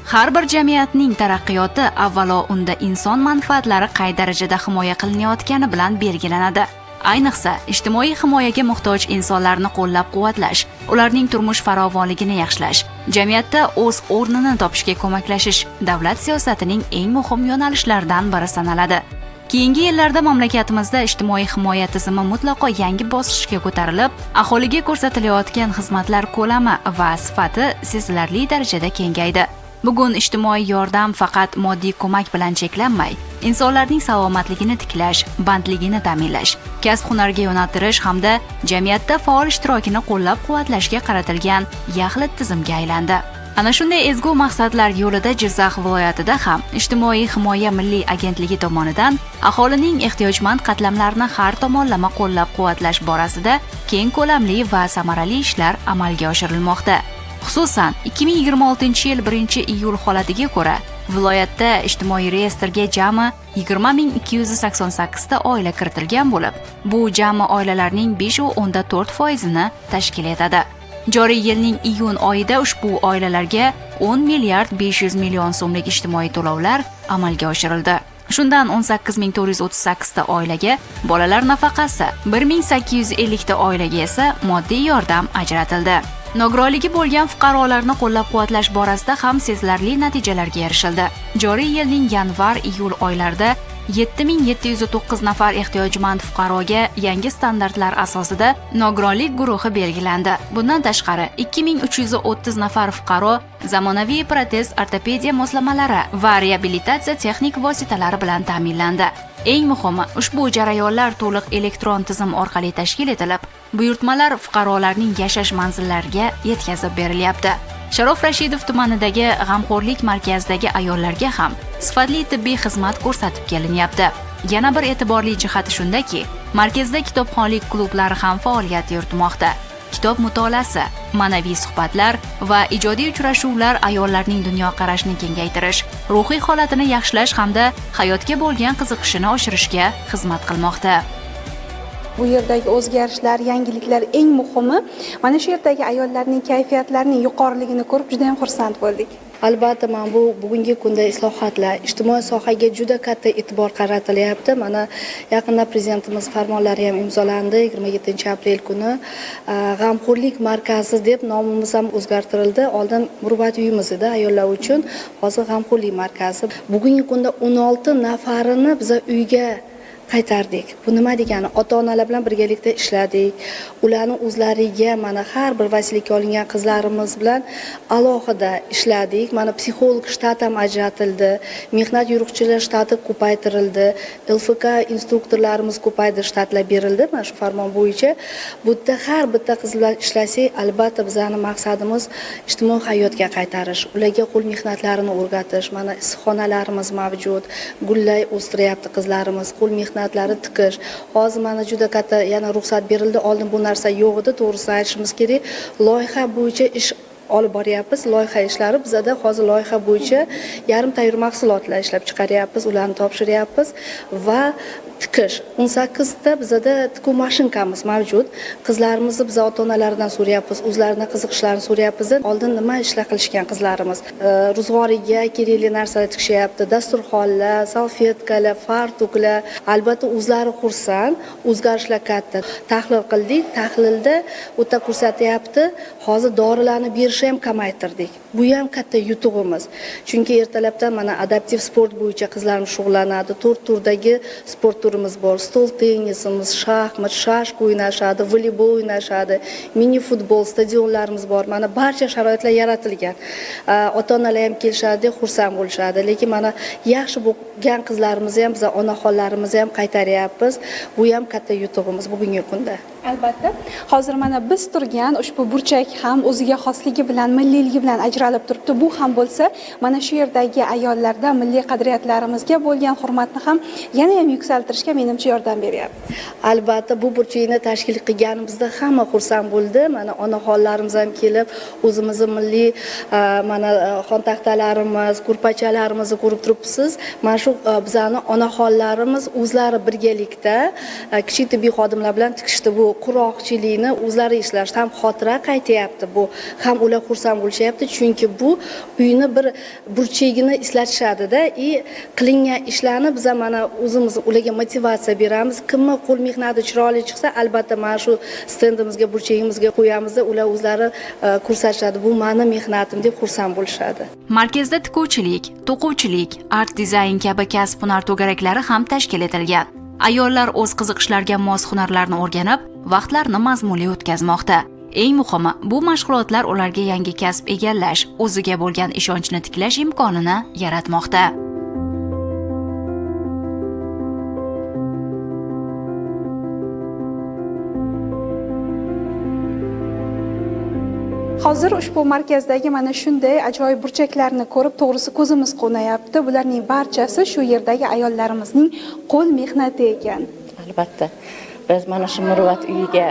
Har bir jamiyatning taraqqiyoti avvalo unda inson manfaatlari qay darajada himoya qilinayotgani bilan belgilanadi. Ayniqsa, ijtimoiy himoyaga muhtoj insonlarni qo'llab-quvvatlash, ularning turmush farovonligini yaxshilash, jamiyatda o'z o'rnini topishga ko'maklashish davlat siyosatining eng muhim yo'nalishlaridan biri sanaladi. Keyingi yillarda mamlakatimizda ijtimoiy himoya tizimi mutlaqo yangi bosqichga ko'tarilib, aholiga ko'rsatilayotgan xizmatlar ko'lami va sifati sezilarli darajada kengaydi. Bugun ijtimoiy yordam faqat moddiy ko'mak bilan cheklanmay, insonlarning salomatligini tiklash, bandligini ta'minlash, kasb-hunarga yo'naltirish hamda jamiyatda faol ishtirokini qo'llab-quvvatlashga qaratilgan yaxlit tizimga aylandi. Ana shunday ezgu maqsadlar yo'lida Jizzax viloyatida ham Ijtimoiy himoya milliy agentligi tomonidan aholining ehtiyojmand qatlamlarini har tomonlama qo'llab-quvvatlash borasida keng ko'lamli va samarali ishlar amalga oshirilmoqda. Xususan, 2026-yil 1-iyul holatiga ko'ra, viloyatda ijtimoiy reyestrga jami 20 288 ta oila kiritilgan bo'lib, bu jami oilalarning 5,4 foizini tashkil etadi. Joriy yilning iyun oyida ushbu oilalarga 10 milliard 500 million so'mlik ijtimoiy to'lovlar amalga oshirildi. Shundan 18 438 ta oilaga bolalar nafaqasi, 1850 ta oilaga esa moddiy yordam ajratildi. Nogironligi bo'lgan fuqarolarni qo'llab-quvvatlash borasida ham sezilarli natijalarga erishildi. Joriy yilning yanvar-iyul oylarida 7709 nafar ehtiyojmand fuqaroga yangi standartlar asosida nogironlik guruhi belgilandi. Bundan tashqari, 2330 nafar fuqaro zamonaviy protez ortopediya moslamalari va reabilitatsiya texnik vositalari bilan ta'minlandi. Eng muhimi, ushbu jarayonlar to'liq elektron tizim orqali tashkil etilib, buyurtmalar fuqarolarning yashash manzillariga yetkazib berilyapti. Sharof Rashidov tumanidagi G'amxo'rlik markazidagi ayollarga ham sifatli tibbiy xizmat ko'rsatib kelinyapti. Yana bir e'tiborli jihati shundaki, markazda kitobxonlik klublari ham faoliyat yuritmoqda. Kitob mutolaasi, ma'naviy suhbatlar va ijodiy uchrashuvlar ayollarning dunyoqarashini kengaytirish, ruhiy holatini yaxshilash hamda hayotga bo'lgan qiziqishini oshirishga xizmat qilmoqda. Bu yerdagi o'zgarishlar, yangiliklar, eng muhimi, mana shu yerdagi ayollarning kayfiyatlarining yuqoriligini ko'rib juda yam xursand bo'ldik. Albatta, mana bu bugungi kunda islohotlar, ijtimoiy sohaga juda katta e'tibor qaratilyapti. Mana yaqinda prezidentimiz farmonlari ham imzolandi, 27-aprel kuni. G'amxo'rlik markazi deb nomimiz ham o'zgartirildi. Oldin Muruvvat uyimiz edi ayollar uchun, hozir G'amxo'rlik markazi. Bugungi kunda 16 nafarini biza uyga qaytardik. Bu nima degani? Ota onalar bilan birgalikda ishladik. Ularni o'zlariga, mana har bir vasiylikka olingan qizlarimiz bilan alohida ishladik. Mana psixolog shtat ham ajratildi, mehnat yo'riqchilar shtati ko'paytirildi, ЛФК instruktorlarimiz ko'paydi, shtatlar berildi mana shu farmon bo'yicha. Bu yerda har bitta qiz bilan ishlasak, albatta, bizani maqsadimiz ijtimoiy hayotga qaytarish, ularga qo'l mehnatlarini o'rgatish. Mana issiqxonalarimiz mavjud, gullar o'stiryapti qizlarimiz, qo'l mehnatlari, tikish. Hozir mana juda katta yana ruxsat berildi, oldin bu narsa yo'q edi, to'g'risini aytishimiz kerak. Loyiha bo'yicha ish olib boryapmiz, loyiha ishlari. Bizada hozir loyiha bo'yicha yarim tayyor mahsulotlar ishlab chiqaryapmiz, ularni topshiryapmiz va tikish, 18 ta bizada tikuv mashinkamiz mavjud. Qizlarimizni biz ota onalaridan so'rayapmiz, o'zlarini qiziqishlarini so'rayapmiz, oldin nima ishlar qilishgan qizlarimiz. Ro'zg'origa kerakli narsalar tikishyapti: dasturxonlar, salfetkalar, fartuklar. Albatta, o'zlari xursand, o'zgarishlar katta. Tahlil qildik, tahlilda u yerda ko'rsatyapti. Hozir dorilarni berishni ham kamaytirdik, bu ham katta yutug'imiz, chunki ertalabdan mana adaptiv sport bo'yicha qizlarimiz shug'ullanadi. To'rt turdagi sport turimiz bor: stol tennisimiz, shaxmat, shashka o'ynashadi, voleybol o'ynashadi, mini futbol, stadionlarimiz bor. Mana barcha sharoitlar yaratilgan. Ota onalar ham kelishadi, xursand bo'lishadi. Lekin mana yaxshi bo'lgan qizlarimizni ham, biz onaxonlarimizni ham qaytaryapmiz, bu ham katta yutug'imiz bugungi kunda. Albatta, hozir mana biz turgan ushbu burchak ham o'ziga xosligi bilan, milliyligi bilan ajralib turibdi. Bu ham bo'lsa mana shu yerdagi ayollarda milliy qadriyatlarimizga bo'lgan hurmatni ham yana ham yuksaltirishga, menimcha, yordam beryapti. Albatta, bu burchakni tashkil qilganimizda hamma xursand bo'ldi. Mana onaxonlarimiz ham kelib, o'zimizni milliy mana xontaxtalarimiz, ko'rpachalarimizni ko'rib turibsiz. Mana shu bizani onaxonlarimiz o'zlari birgalikda kichik tibbiy xodimlar bilan tikishdi bu. qurg'oqchilikni o'zlari ishlashdi, ham xotira qaytayapti, bu ham ular xursand bo'lishyapti, chunki bu uyni bir burchagini eslatishadida и qilingan ishlarni biz ham mana o'zimiz ularga motivatsiya beramiz. Kimni qo'l mehnati chiroyli chiqsa, albatta mana shu stendimizga, burchagimizga qo'yamizda, ular o'zlari ko'rsatishadi, bu mani mehnatim deb xursand bo'lishadi. Markazda tikuvchilik, to'quvchilik, art dizayn kabi kasb hunar to'garaklari ham tashkil etilgan. Ayollar o'z qiziqishlariga mos hunarlarni o'rganib, vaqtlarini mazmunli o'tkazmoqda. Eng muhimi, bu mashg'ulotlar ularga yangi kasb egallash, o'ziga bo'lgan ishonchni tiklash imkonini yaratmoqda. Hozir ushbu markazdagi mana shunday ajoyib burchaklarni ko'rib, to'g'risi ko'zimiz quvnayapti. Bularning barchasi shu yerdagi ayollarimizning qo'l mehnati ekan. Albatta, biz mana shu Muruvvat uyiga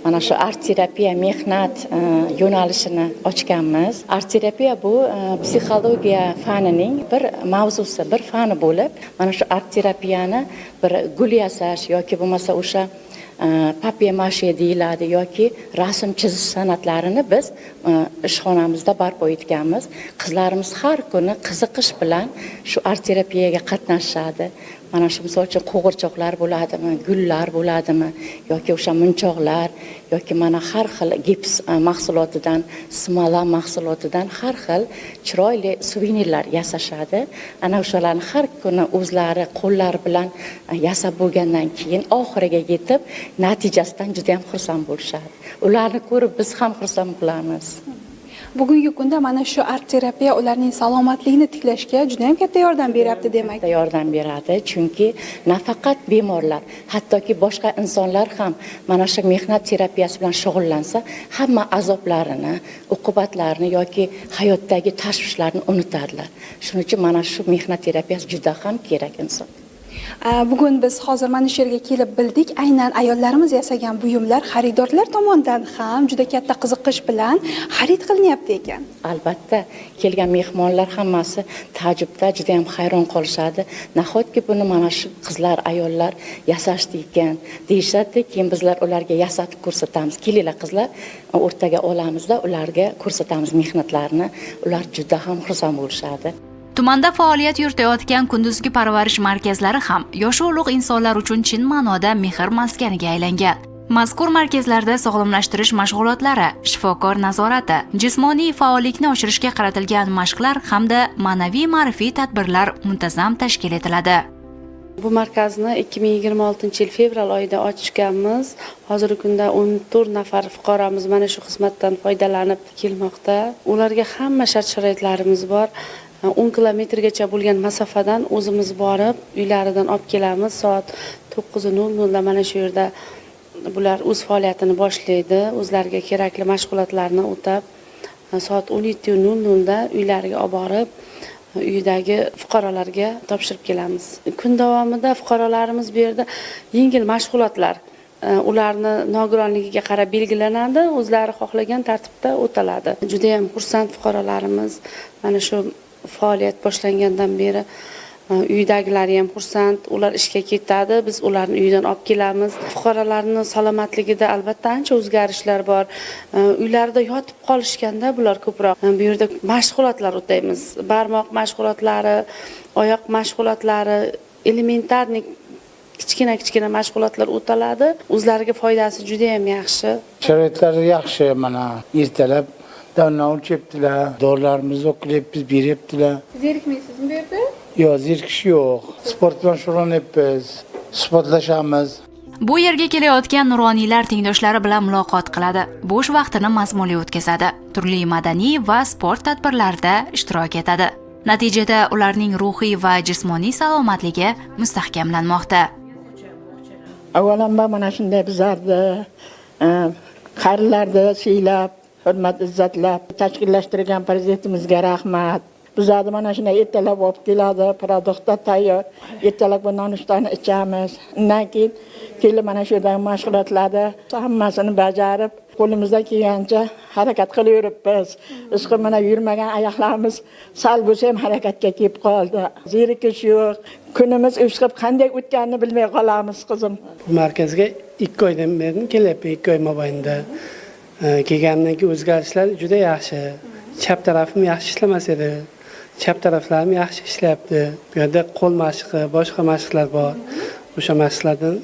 mana shu art terapiya mehnat yo'nalishini ochganmiz. Art terapiya bu psixologiya fanining bir mavzusi, bir fani bo'lib, mana shu art terapiyani bir gul yasash yoki bo'lmasa o'sha papier-mashe deyiladi yoki rasm chizish san'atlarini biz ishxonamizda barpo etganmiz. Qizlarimiz har kuni qiziqish bilan shu art terapiyaga qatnashadi. Mana shu misol uchun qo'g'irchoqlar bo'ladimi, gullar bo'ladimi yoki o'sha munchoqlar yoki mana har xil gips mahsulotidan, smala mahsulotidan har xil chiroyli suvenirlar yasashadi. Ana o'shalarni har kuni o'zlari qo'llari bilan yasab bo'lgandan keyin oxiriga yetib natijasidan juda ham xursand bo'lishadi. Ularni ko'rib biz ham xursand bo'lamiz. Bugungi kunda mana shu art terapiya ularning salomatligini tiklashga juda ham katta yordam beryapti demak. Katta yordam beradi, chunki nafaqat bemorlar, hattoki boshqa insonlar ham mana shu mehnat terapiyasi bilan shug'ullansa, hamma azoblarini, uqubatlarini yoki hayotdagi tashvishlarni unutadilar. Shuning uchun mana shu mehnat terapiyasi juda ham kerak inson. Bugun biz hozir mana shu yerga kelib bildik, aynan ayollarimiz yasagan buyumlar xaridorlar tomonidan ham juda katta qiziqish bilan xarid qilinyapti ekan. Albatta, kelgan mehmonlar hammasi taajjubda, juda ham hayron qolishadi. Nahotki buni mana shu qizlar, ayollar yasashdi ekan deyishadi. Keyin bizlar ularga yasatib ko'rsatamiz. Kelinglar qizlar, o'rtaga olamizda ularga ko'rsatamiz mehnatlarini. Ular juda ham xursand bo'lishadi. Tumanda faoliyat yuritayotgan kunduzgi parvarish markazlari ham yoshi ulug' insonlar uchun chin ma'noda mehr maskaniga aylangan. Mazkur markazlarda sog'lomlashtirish mashg'ulotlari, shifokor nazorati, jismoniy faollikni oshirishga qaratilgan mashqlar hamda ma'naviy-ma'rifiy tadbirlar muntazam tashkil etiladi. Bu markazni 2026-yil fevral oyida ochganmiz. Hozirgi kunda 14 nafar fuqaromiz mana shu xizmatdan foydalanib kelmoqda. Ularga hamma shart-sharoitlarimiz bor. 10 kilometrgacha bo'lgan masofadan o'zimiz borib, uylaridan olib kelamiz. Soat 9:00 da mana shu yerda bular o'z faoliyatini boshlaydi. O'zlariga kerakli mashg'ulotlarni o'tab, soat 17:00 da uylariga olib borib, uyidagi fuqarolarga topshirib kelamiz. Kun davomida fuqarolarimiz bu yerda yengil mashg'ulotlar, ularni nogironligiga qarab belgilanadi, o'zlari xohlagan tartibda o'taladi. Juda ham xursand fuqarolarimiz mana shu faoliyat boshlangandan beri uydagilari ham xursand, ular ishga ketadi, biz ularni uydan olib kelamiz. Fuqarolarning salomatligida albatta ancha o'zgarishlar bor. Uylarida yotib qolishganda bular ko'proq. Bu yerda mashg'ulotlar o'taymiz. Barmoq mashg'ulotlari, oyoq mashg'ulotlari, elementarniy kichkina-kichkina mashg'ulotlar o'taladi. O'zlariga foydasi juda ham yaxshi. Sharoitlari yaxshi, mana ertalab donni o'lchayaptilar, dorilarimizni o'qiyapmiz, beryaptilar. Zerikmaysizmi bu yerda? Yo'q, zerikish yo'q. Sport bilan shug'ullanyapmiz, suhbatlashamiz. Bu yerga kelayotgan nuroniylar tengdoshlari bilan muloqot qiladi, bo'sh vaqtini mazmunli o'tkazadi, turli madaniy va sport tadbirlarida ishtirok etadi. Natijada ularning ruhiy va jismoniy salomatligi mustahkamlanmoqda. Avvalambor mana shunday bizlarni qarilarni siylab, hurmat izzatlab tashkillashtirgan prezidentimizga rahmat. Bizlarni mana shunday ertalab olib keladi, produktda tayyor. Ertalab nonushtani ichamiz. Undan keyin kelib mana shu yerdagi mashg'ulotlarni hammasini bajarib, Qo'limizdan kelgancha harakat qilaveribmiz. Ishqi mana yurmagan oyoqlarimiz sal bo'lsa ham harakatga kelib qoldi. Zerikish yo'q. Kunimiz ishqib qanday o'tganini bilmay qolamiz qizim. Bu markazga 2 oydan beri kelyapman, 2 oy mobaynida. Kelganimdan keyin o'zgarishlar juda yaxshi. Chap tarafim yaxshi ishlamas edi. Chap taraflarim yaxshi ishlayapti. Bu yerda qo'l mashqi, boshqa mashqlar bor. O'sha mashqlardan,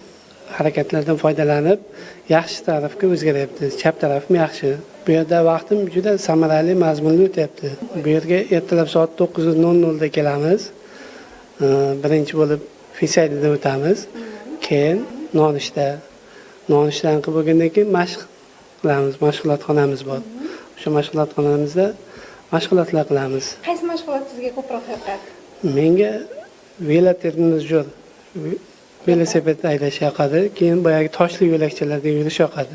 harakatlardan foydalanib, yaxshi tarafga o'zgaryapti. Chap tarafim yaxshi. Bu yerda vaqtim juda samarali, mazmunli o'tyapti. Bu yerga ertalab soat 9:00 da kelamiz. Birinchi bo'lib Fisaydidan o'tamiz. Keyin nonushta. Nonushtadan qilib bo'lgandan keyin mashq qilamiz. Mashg'ulotxonamiz bor. O'sha mashg'ulotxonamizda mashg'ulotlar qilamiz. Qaysi mashg'ulot sizga ko'proq yoqadi? Menga velotrenajyor, velosiped haydash yoqadi. Keyin boyagi toshli yo'lakchalarda yurish yoqadi.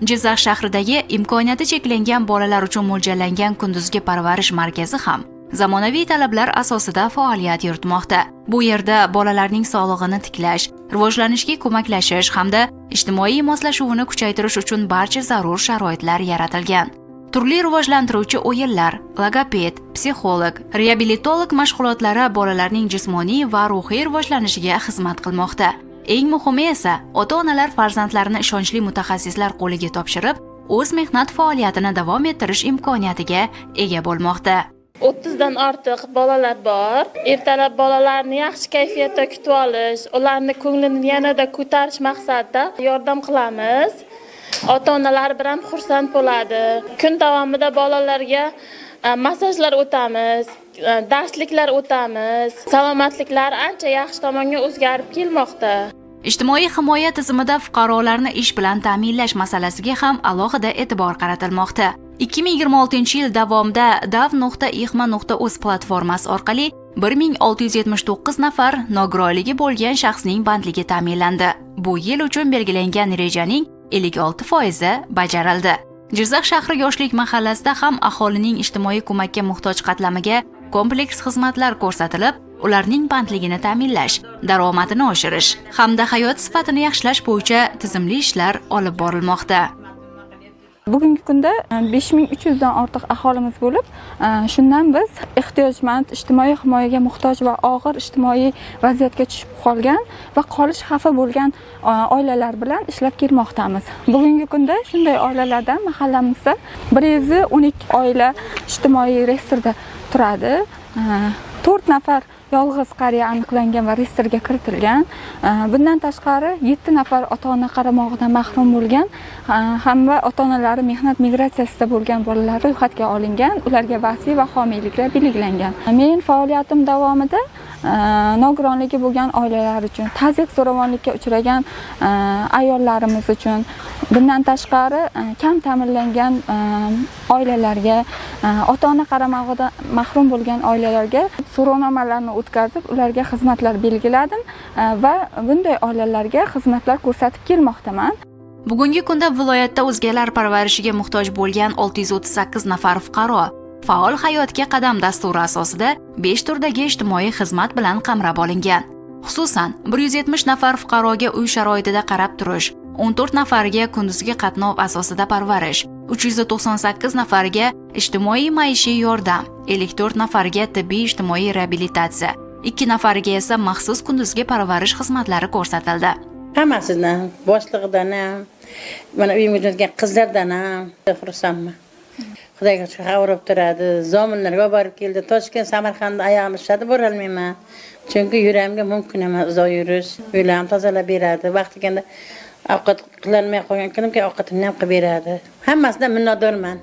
Jizzax shahridagi imkoniyati cheklangan bolalar uchun mo'ljallangan kunduzgi parvarish markazi ham zamonaviy talablar asosida faoliyat yuritmoqda. Bu yerda bolalarning sog'lig'ini tiklash, rivojlanishga ko'maklashish hamda ijtimoiy moslashuvini kuchaytirish uchun barcha zarur sharoitlar yaratilgan. Turli rivojlantiruvchi o'yinlar, logoped, psixolog, reabilitolog mashg'ulotlari bolalarning jismoniy va ruhiy rivojlanishiga xizmat qilmoqda. Eng muhimi esa, ota-onalar farzandlarini ishonchli mutaxassislar qo'liga topshirib, o'z mehnat faoliyatini davom ettirish imkoniyatiga ega bo'lmoqda. 30 dan ortiq bolalar bor. Ertalab bolalarni yaxshi kayfiyatda kutib olish, ularni ko'nglini yanada ko'tarish maqsadida yordam qilamiz. Ota-onalar bilan xursand bo'ladi. Kun davomida bolalarga massajlar o'tamiz, darsliklar o'tamiz. Salomatliklari ancha yaxshi tomonga o'zgarib kelmoqda. Ijtimoiy himoya tizimida fuqarolarni ish bilan ta'minlash masalasiga ham alohida e'tibor qaratilmoqda. 2026-yil davomida dav.ihma.uz platformasi orqali 1679 nafar nogironligi bo'lgan shaxsning bandligi ta'minlandi. Bu yil uchun belgilangan rejaning 56% bajarildi. Jizzax shahri Yoshlik mahallasida ham aholining ijtimoiy ko'makka muhtoj qatlamiga kompleks xizmatlar ko'rsatilib, ularning bandligini ta'minlash, daromadini oshirish hamda hayot sifatini yaxshilash bo'yicha tizimli ishlar olib borilmoqda. Bugungi kunda 5300 dan ortiq aholimiz bo'lib, shundan biz ehtiyojmand, ijtimoiy himoyaga muhtoj va og'ir ijtimoiy vaziyatga tushib qolgan va qolish xavfi bo'lgan oilalar bilan ishlab kelmoqdamiz. Bugungi kunda shunday oilalardan mahallamizda 112 oila ijtimoiy reyestrda turadi. 4 nafar yolg'iz qariya aniqlangan va reyestrga kiritilgan. Bundan tashqari 7 nafar ota-ona qaramog'idan mahrum bo'lgan hamma ota-onalari mehnat migratsiyasida bo'lgan bolalar ro'yxatga olingan, ularga vasiy va homiyliklar belgilangan. Men faoliyatim davomida nogironligi bo'lgan oilalar uchun, tazyiq zo'ravonlikka uchragan ayollarimiz uchun, bundan tashqari kam ta'minlangan oilalarga, ota-ona qaramog'idan mahrum bo'lgan oilalarga so'rovnomalarni o'tkazib, ularga xizmatlar belgiladim va bunday oilalarga xizmatlar ko'rsatib kelmoqdaman. Bugungi kunda viloyatda o'zgalar parvarishiga muhtoj bo'lgan 638 nafar fuqaro Faol hayotga qadam dasturi asosida 5 turdagi ijtimoiy xizmat bilan qamrab olingan. Xususan, 170 nafar fuqaroga uy sharoitida qarab turish, 14 nafariga kunduzgi qatnov asosida parvarish, 398 nafariga ijtimoiy maishiy yordam, 54 nafariga tibbiy ijtimoiy reabilitatsiya, 2 nafariga esa maxsus kunduzgi parvarish xizmatlari ko'rsatildi. Hammasidan, boshlig'idan ham, mana uyimga jo'natgan qizlardan ham xursandman. Xudoga shukur, xabar turadi. Zominlarga borib keldi. Toshkent, Samarqandda oyog'im ishladi, borolmayman. Chunki yuragimga mumkin emas uzoq yurish. Uylarni tozalab beradi. Vaqti kelganda ovqat qilolmay qolgan kunimga ovqatimni ham qilib beradi. Hammasidan minnatdorman.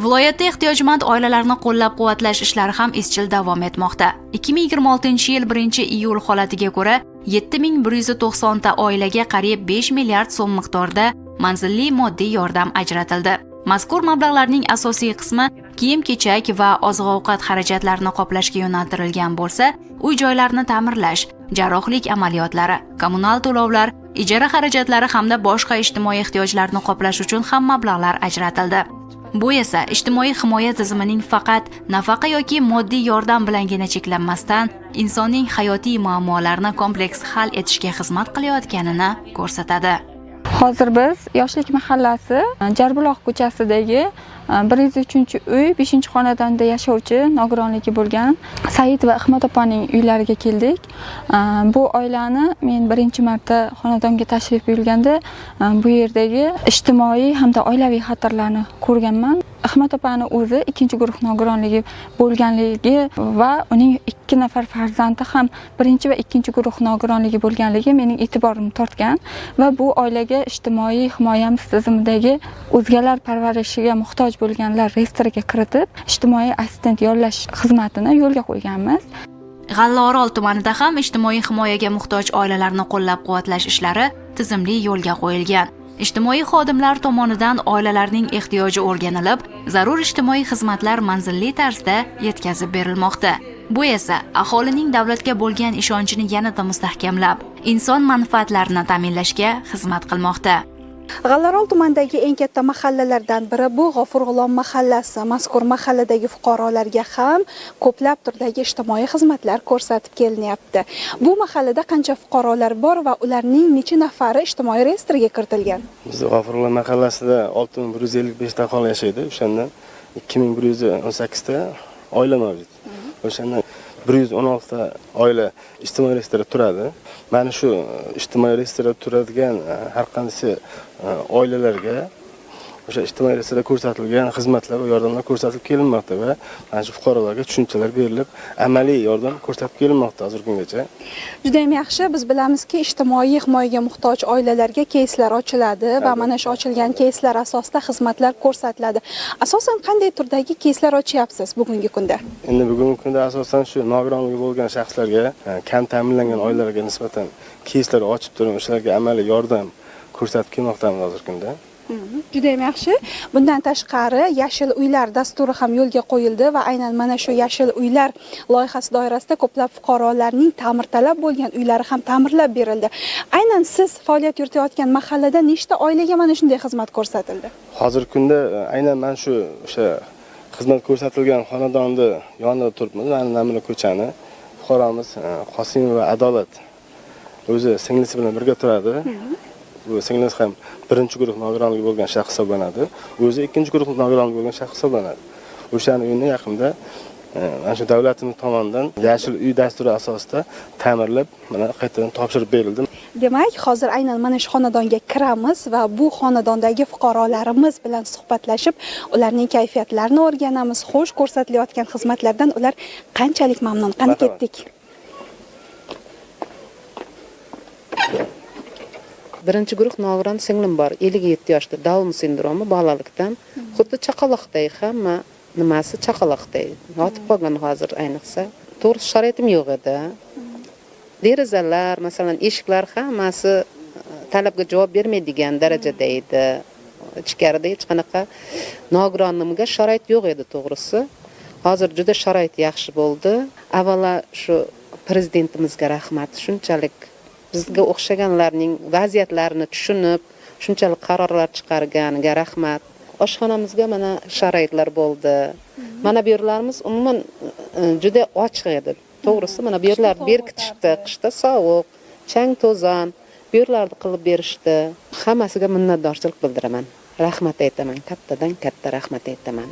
Viloyatda ehtiyojmand oilalarni qo'llab-quvvatlash ishlari ham izchil davom etmoqda. 2026-yil 1-iyul holatiga ko'ra 7190 ta oilaga qariyb 5 milliard so'm miqdorida manzilli moddiy yordam ajratildi. Mazkur mablag'larning asosiy qismi kiyim-kechak va oziq-ovqat xarajatlarini qoplashga yo'naltirilgan bo'lsa, uy-joylarni ta'mirlash, jarrohlik amaliyotlari, kommunal to'lovlar, ijara xarajatlari hamda boshqa ijtimoiy ehtiyojlarni qoplash uchun ham mablag'lar ajratildi. Bu esa ijtimoiy himoya tizimining faqat nafaqa yoki moddiy yordam bilangina cheklanmasdan, insonning hayotiy muammolarini kompleks hal etishga xizmat qilayotganini ko'rsatadi. Hozir biz Yoshlik mahallasi Jarbuloq ko'chasidagi 103-uy 5-xonadonda yashovchi nogironligi bo'lgan Said va Ahmad opaning uylariga keldik. Bu oilani men birinchi marta xonadonga tashrif buyurganda bu yerdagi ijtimoiy hamda oilaviy xatarlarni ko'rganman. Ahmad opani o'zi 2-guruh nogironligi bo'lganligi va uning 2 nafar farzandi ham 1 va 2-guruh nogironligi bo'lganligi mening e'tiborimni tortgan va bu oilaga ijtimoiy himoyamiz tizimidagi o'zgalar parvarishiga muhtoj bo'lganlar reyestriga kiritib, ijtimoiy assistent yollash xizmatini yo'lga qo'yganmiz. G'allaorol tumanida ham ijtimoiy himoyaga muhtoj oilalarni qo'llab-quvvatlash ishlari tizimli yo'lga qo'yilgan. Ijtimoiy xodimlar tomonidan oilalarning ehtiyoji o'rganilib, zarur ijtimoiy xizmatlar manzilli tarzda yetkazib berilmoqda. Bu esa aholining davlatga bo'lgan ishonchini yanada mustahkamlab, inson manfaatlarini ta'minlashga xizmat qilmoqda. G'allaorol tumanidagi eng katta mahallalardan biri bu G'ofur G'ulom mahallasi. Mazkur mahalladagi fuqarolarga ham ko'plab turdagi ijtimoiy xizmatlar ko'rsatib kelinyapti. Bu mahallada qancha fuqarolar bor va ularning necha nafari ijtimoiy reyestrga kiritilgan? Bizda G'ofur G'ulom mahallasida 6155 ta aholi yashaydi. O'shandan 2118 ta oila mavjud. O'shandan 116 ta oila ijtimoiy reyestrda turadi. Mana shu ijtimoiy reyestrda turadigan har qanday oilalarga o'sha ijtimoiy reyestrda ko'rsatilgan xizmatlar va yordamlar ko'rsatib kelinmoqda va mana shu fuqarolarga tushunchalar berilib, amaliy yordam ko'rsatib kelinmoqda hozirgi kungacha. Juda ham yaxshi. Biz bilamizki, ijtimoiy himoyaga muhtoj oilalarga keyslar ochiladi va mana shu ochilgan keyslar asosida xizmatlar ko'rsatiladi. Asosan qanday turdagi keyslar ochyapsiz bugungi kunda? Endi bugungi kunda asosan shu nogironligi bo'lgan shaxslarga, kam ta'minlangan oilalarga nisbatan keyslar ochib turib, o'shalarga amaliy yordam ko'rsatib kelmoqdamiz hozirgi kunda. Juda ham yaxshi. Bundan tashqari yashil uylar dasturi ham yo'lga qo'yildi va aynan mana shu yashil uylar loyihasi doirasida ko'plab fuqarolarning ta'mirtalab bo'lgan uylari ham ta'mirlab berildi. Aynan siz faoliyat yuritayotgan mahallada nechta oilaga mana shunday xizmat ko'rsatildi? Hozirgi kunda aynan mana shu o'sha xizmat ko'rsatilgan xonadonni yonida turibmiz. Mana namuna ko'chani fuqaromiz Qosimova Adolat o'zi singlisi bilan birga turadi. Bu singlisi ham 1-guruh nogironligi bo'lgan shaxs hisoblanadi. O'zi 2-guruh nogironligi bo'lgan shaxs hisoblanadi. O'shani uyini yaqinda mana shu davlatimiz tomonidan yashil uy dasturi asosida ta'mirlab, mana qaytadan topshirib berildi. Demak, hozir aynan mana shu xonadonga kiramiz va bu xonadondagi fuqarolarimiz bilan suhbatlashib, ularning kayfiyatlarini o'rganamiz. Xo'sh, ko'rsatilayotgan xizmatlardan ular qanchalik mamnun? Qani ketdik. 1-guruh nogiron singlim bor, 57 yoshda, Down sindromi bolalikdan, xuddi chaqaloqday, hamma nimasi chaqaloqday. Yotib qolgan hozir ayniqsa. To'g'ri sharoitim yo'q edi. Derazalar, masalan, eshiklar hammasi talabga javob bermaydigan darajada edi. Ichkarida hech qanaqa nogironimga sharoit yo'q edi to'g'risi. Hozir juda sharoit yaxshi bo'ldi. Avvalo shu prezidentimizga rahmat, shunchalik bizga o'xshaganlarning vaziyatlarini tushunib, shunchalik qarorlar chiqarganiga rahmat. Oshxonamizga mana sharoitlar bo'ldi. Mana bu yerlarimiz umuman juda ochiq edi. To'g'risi mana bu yerlar berkitishdi, qishda sovuq, chang to'zon, bu yerlarni qilib berishdi. Hammasiga minnatdorchilik bildiraman. Rahmat aytaman, kattadan katta rahmat aytaman.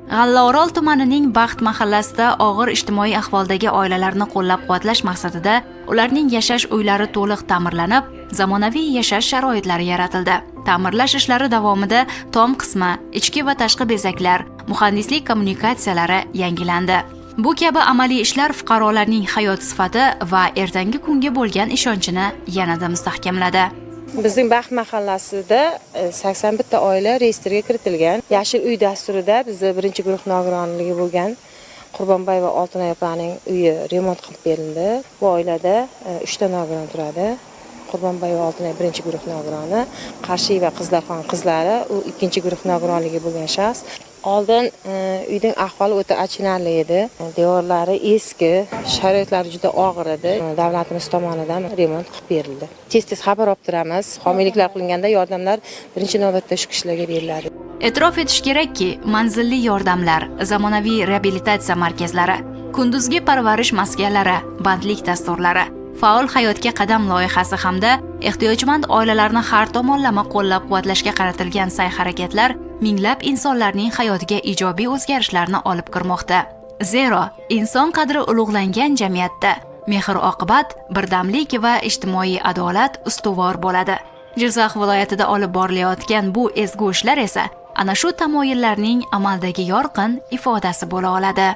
G'allaorol tumanining Baxt mahallasida og'ir ijtimoiy ahvoldagi oilalarni qo'llab-quvvatlash maqsadida ularning yashash uylari to'liq ta'mirlanib, zamonaviy yashash sharoitlari yaratildi. Ta'mirlash ishlari davomida tom qismi, ichki va tashqi bezaklar, muhandislik kommunikatsiyalari yangilandi. Bu kabi amaliy ishlar fuqarolarning hayot sifati va ertangi kunga bo'lgan ishonchini yanada mustahkamladi. Bizning Baxt mahallasida 81 ta oila reyestrga kiritilgan. Yashil uy dasturida bizda 1-guruh nogironligi bo'lgan Qurbonboy va Oltinoy opaning uyi remont qilib berildi. Bu oilada 3 ta nogiron turadi. Qurbonboy va Oltinoy 1-guruh nogironi, Qarshiyeva Qizlarxon qizlari, u 2-guruh nogironligi bo'lgan shaxs. Oldin uyning ahvoli o'ta achinarli edi. Devorlari eski, sharoitlari juda og'ir edi. Davlatimiz tomonidan remont qilib berildi. Tez-tez xabar olib turamiz. Homiyliklar qilinganda yordamlar birinchi navbatda shu kishilarga beriladi. E'tirof etish kerakki, manzilli yordamlar, zamonaviy reabilitatsiya markazlari, kunduzgi parvarish maskanlari, bandlik dasturlari Faol hayotga qadam loyihasi hamda ehtiyojmand oilalarni har tomonlama qo'llab-quvvatlashga qaratilgan sa'y-harakatlar minglab insonlarning hayotiga ijobiy o'zgarishlarni olib kirmoqda. Zero, inson qadri ulug'langan jamiyatda mehr-oqibat, birdamlik va ijtimoiy adolat ustuvor bo'ladi. Jizzax viloyatida olib borilayotgan bu ezgu ishlar esa ana shu tamoyillarning amaldagi yorqin ifodasi bo'la oladi.